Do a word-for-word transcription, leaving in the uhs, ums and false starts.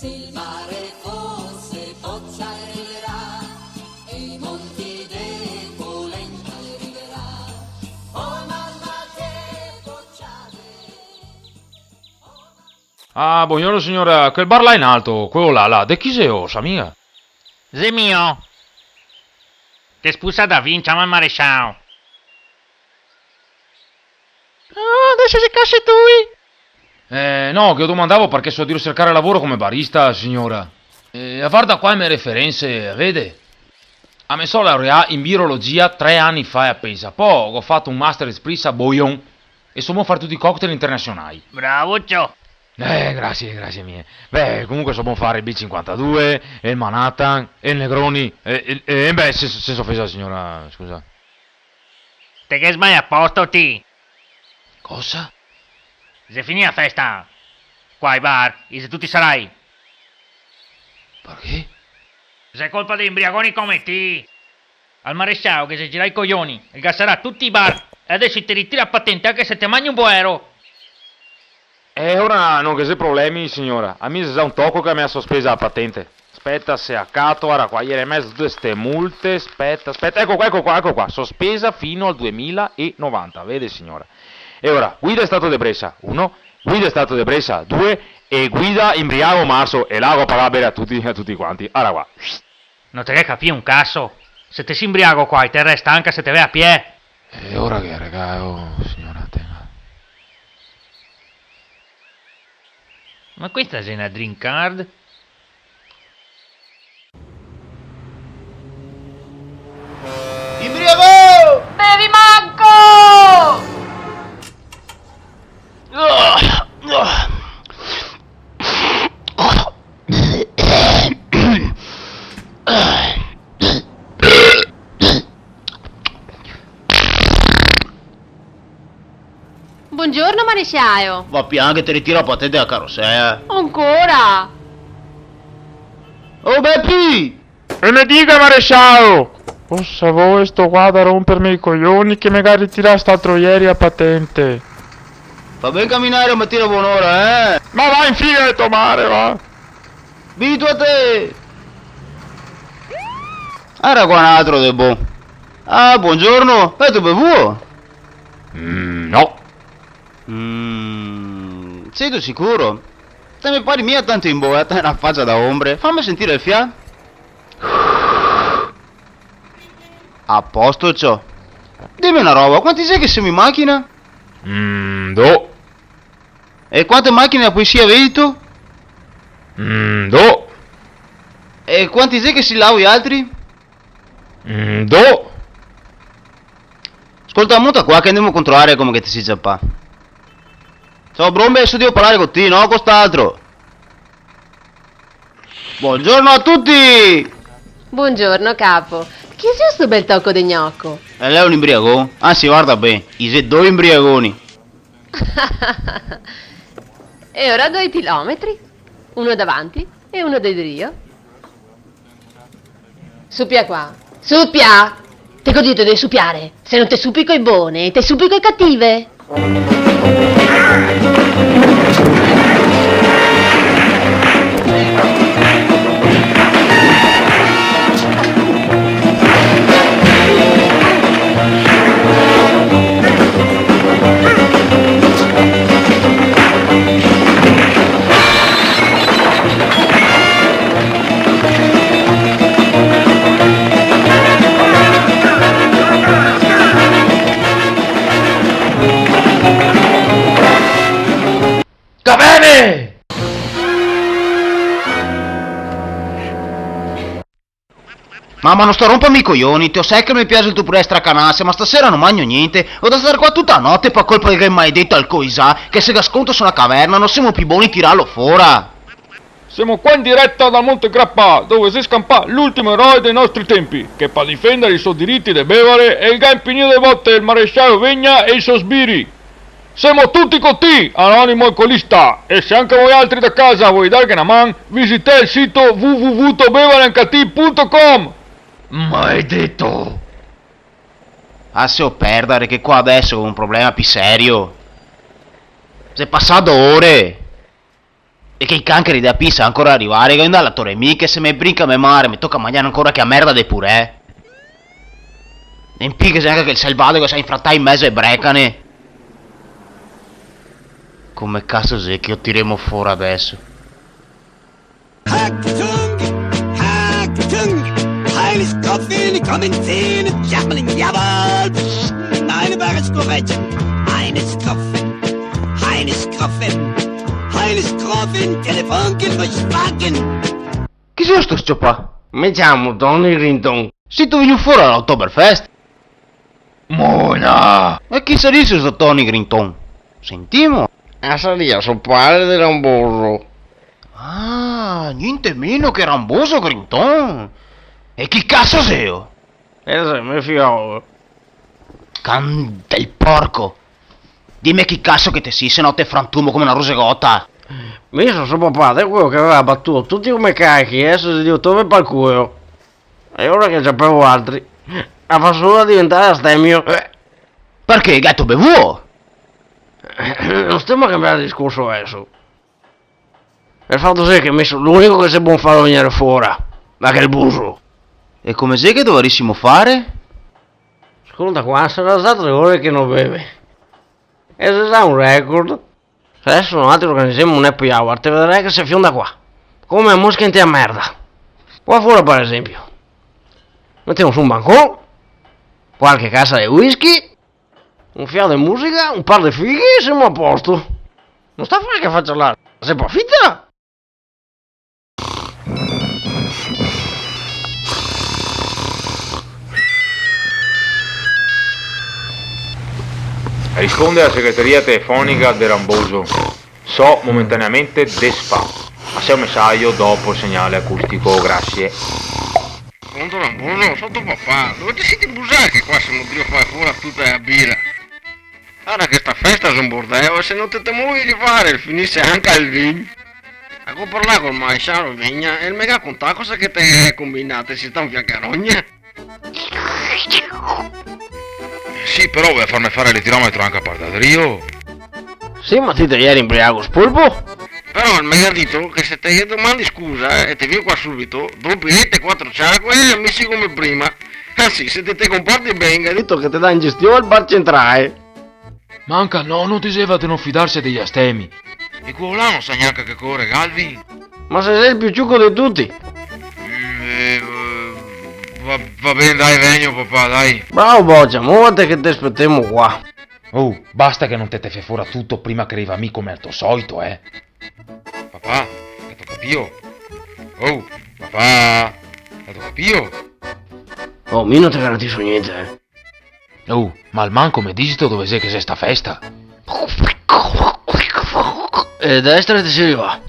Il mare forse bocciarà, e i monti de polenta riverà. Oh mamma che bocciade. Ah, bongiorno siora, quel bar là in alto, quelo là, là, de chi xelo, sa miga? Xe mio. Te spusa da vin, ciama el maresciao. Ah, deso xe casa tui. Eh, no, che lo domandavo parché so drio sercare lavoro come barista, siora. Eh, varda qua le me referense, vede? A me so laureà in virologia tre ani fa a Pesa, po go fato un master spritz a Bojon e so bon fare tuti i cocktail internasionai. Bravo, ciò. Eh, grasie, grasie mie. Beh, comunque so bon fare el B cinquantadue, el Manhattan, el Negroni, e, e, e, beh, se, se so ofesa, siora, scusa. Te ghe sbalià posto, ti! Cosa? Xe finìa a festa! Qua i bar i xe tuti sarai! Parché? Xe colpa dei imbriagoni come ti! Al maresciao ghe xe girà i coioni, el ga sarà tuti i bar, e adeso i te ritira a patente anche se te magni un boero! E ora no ghe xe problemi, siora. A mi xe za un toco che me ga sospesa la patente. Speta se a cato, ara qua, iera in mezo a tute ste multe, speta, speta, eco qua, eco qua, eco qua, sospesa fino al duemila e novanta, vede, siora. E ora, guida in stato de ebresa, uno, guida in stato de ebresa, due, e guida imbriago marso, e là go pagà bere a tuti, a tuti quanti, ara qua. No te ghe capì un caso. Se te si imbriago qua, i te aresta anca se te ve a pie. E ora che regalo, siora, tenga. Ma questa xe na drink card? Imbriago! Bevi manco! Bongiorno, maresciao. Va pian che te ritiro la patente da carosela. Ancora? Oh, Bepi! E me diga, maresciao! Cosa vol sto qua da romperme i coioni che me ga ritirà sta troieria patente? Fa ben caminare a matina bonora, eh? Ma va in figa de to mare, va! Abituate! Ara qua un altro de bon. Ah, bongiorno, gheto bevuo? Mm, no. Mm, sito sicuro? Te me pari mia tanto in bola, te na facia da ombre. Fame sentire el fià. A posto, ciò. Dime na roba, quanti xe che semo in machina? Mm, do. E quante machine da polisia veito? Mm, do. E quanti xe che si là voialtri? Mm, do. Scolta, monta qua che ndemo a controlare come che te si ciapà. Ciò, Brombe, so drio parlare co ti, no co st'altro. Bongiorno a tuti! Bongiorno, capo. Chi xe sto bel toco de gnoco? E l'è un imbriagon. Anzi, varda ben, i xe do imbriagoni. E ora due chilometri, uno davanti e uno de drio. Supia qua. Supia! Te go dito de supiare. Se no te supi coi bone, te supi coi cative. Va bene! Mama, no sta romperme i coioni, te lo sa che me piaxe el to purè stracanase, ma stasera no magno gnente, go da star qua tuta note par colpa de quel maledeto alcolisà, che se ga sconto su na caverna, no semo pì boni tirarlo fora. Semo qua in direta dal Monte Grappa, dove xe scanpà l'ultimo eroe dei nostri tempi, che par difendare i so diriti de bevare el ga inpignì do volte el marescialo Vegna e i so sbiri. Semo tuti co ti, anonimo alcolista, e se anca voialtri da casa volì darghe na man, visitè el sito w w w punto bevareancati punto com. Maledeto! Laseo perdare che qua deso go un problema pì serio. Xe pasà do ore. Che i cancheri dea pizza ancora a rivare, che go da la Torre Miche, se me brinca me mare, me toca magnare ancora che a merda de purè. E in pì ghe xe anca quel salvato che se ga infratà in mezo e brecane. Come caso xe che lo tiremo fora deso? Achtung! Achtung! Heil ist Koffin, kommen Sie mit Jammling, jawohl! Eine Ware ist korrekt, eine ist Koffin, eine ist Koffin, eine ist Koffin, Telefonken, Volkswagen! Chi xe sto s-ciopà? Me ciamo Tony Grinton. Sito vegnù fora a l'Oktoberfest? Mona! E chi sarìa sto Tony Grinton? Sentimo. Ah, sarìa so pare de Ramboso. Ah, gnente meno che Ramboso Grinton. E chi caso xeo? Eh, xe me fiolo. Can del porco. Dime chi caso che te si, se no te frantumo come na rusegota. Mi so so papà, de queo che gaveva batuo tuti come cachi, e deso xe drio torme par culo. E ora che ciapemo altri, a fa solo diventare astemio. Eh. Parché, gheto bevuo? No stemo a cambiare discorso deso. El fato xe che mi so l'unico che xe bon farlo vegnere fora da quel buso. E come xe che dovarisimo fare? Scolta qua, sarà za tre ore che no beve. E xe za un record. Deso noaltri organizemo un happy hour, te vedarè che se fionda qua. Come a mosche inte a merda. Qua fora, par esempio. Metemo su un bancon, qualche casa de whisky, un fià de musica, un par de fighi e semo a posto. No sta fare che fa cialar, xe pa fita? Risponde la segreteria telefonica de Ramboso. So momentaneamente desfà. Lasè un mesajo dopo el segnale acustico, grasie. Pronto, Ramboso? So to papà. Dove te sito inbusà che qua semo drio far fora tuta la bira? Varda che sta festa xe un bordeo, e se no te te movi de fare, finise anca el vin. Go parlà col marescialo Vigna e el me ga contà cosa che te ga combinà, te si stà un fià carogne. Sì, però vol farme fare l'etirometro anca par da drio. Sì, ma ti te ieri inbriago spolpo? Però el me ga dito che se te domandi scusa, eh, e te vien qua subito, dopo direte quatro ciacole e mi sigo come prima. Ansi, se te te comporti ben, el ga dito che te dà in gestione el bar centrale. Ma anca nono diseva de no fidarse dei astemi. E queo là no sa gnanca che colore ga el vin. Ma se xe el più ciuco de tuti. Mm, eh, va, va ben, dai, vegno, papà, dai. Bravo, bocia, movete che te spetemo qua. Oh, basta che no te te fè fora tuto prima che riva mi come al to soito, eh. Papà, gato capìo? Oh, papà, gato capìo? Oh, mi no te garantiso gnente, eh. Oh, ma almanco me dixito dove xe che xe sta festa? E da destra te si rivà.